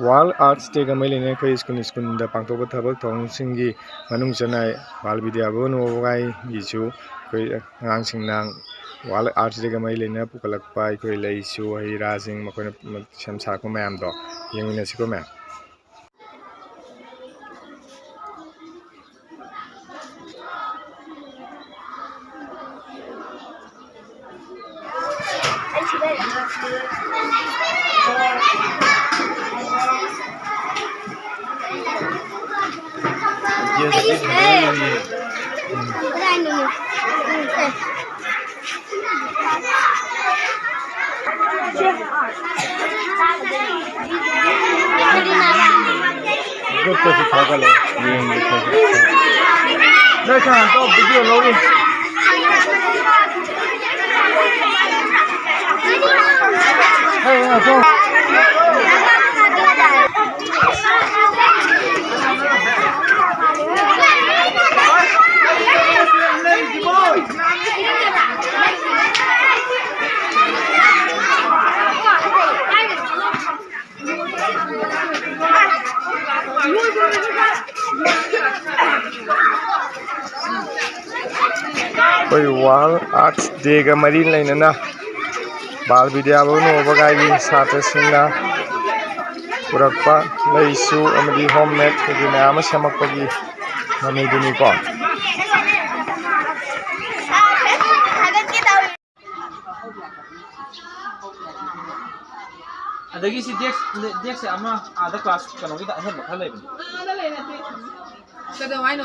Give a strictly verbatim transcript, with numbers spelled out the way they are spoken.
World Arts Day-ꯒ ꯃꯔꯤ ꯂꯩꯅꯅ ꯑꯩꯈꯣꯏ ꯁ꯭ꯀꯨꯜ ꯁ꯭ꯀꯨꯜꯗ ꯄꯥꯡꯊꯣꯛꯄ ꯊꯕꯛ ꯊꯧꯔꯝꯁꯤꯡꯒꯤ ꯃꯅꯨꯡ ꯆꯟꯅ ꯕꯥꯜ ꯕꯤꯗ꯭ꯌꯥ ꯚꯕꯟ ꯎꯕꯒꯥꯏꯒꯤꯁꯨ ꯑꯩꯈꯣꯏ ꯑꯉꯥꯡꯁꯤꯡꯅ World Arts Day-ꯒ ꯃꯔꯤ ꯂꯩꯅꯅ ꯄꯨꯈꯠꯂꯛꯄ ꯑꯩꯈꯣꯏ ꯂꯩꯁꯨ ꯍꯩ ꯔꯥꯁꯤꯡ ꯃꯈꯣꯏꯅ ꯁꯦꯝ ꯁꯥꯔꯛꯄ ꯃꯌꯥꯝꯗꯣ ꯌꯦꯡꯃꯤꯟꯅꯁꯤꯀꯣ ꯃꯌꯥꯝ꯫ Group-ꯇꯁꯨ ꯊꯥꯒꯠꯂꯣ, ꯌꯦꯡꯒꯦ ꯑꯩꯈꯣꯏꯁꯨ꯫ ꯅꯣꯏ ꯀꯅꯥ ꯇꯧ video ꯂꯧꯔꯤ? ꯑꯩꯈꯣꯏ World Arts Day-ꯒ ꯃꯔꯤ ꯂꯩꯅꯅ ꯕꯥꯜ ꯕꯤꯗ꯭ꯌꯥ ꯚꯕꯟ ꯎꯕꯒꯥꯏꯒꯤ ꯁꯥꯇ꯭ꯔꯁꯤꯡꯅ ꯄꯨꯔꯛꯄ ꯂꯩꯁꯨ ꯑꯃꯗꯤ home made ꯀꯩꯀꯩ ꯃꯌꯥꯝ ꯑꯃ ꯁꯦꯝꯃꯛꯄꯒꯤ ꯃꯃꯤꯗꯨꯅꯤꯀꯣ꯫ ꯑꯗꯒꯤ ꯁꯤ desk, desk-ꯁꯦ ꯑꯃ ꯑꯥꯗ class ꯀꯩꯅꯣꯒꯤꯗ ꯑꯍꯦꯟꯕ ꯈꯔ ꯂꯩꯕꯅꯦ꯫ ꯀꯩꯗꯧ ꯍꯥꯏꯅꯣ?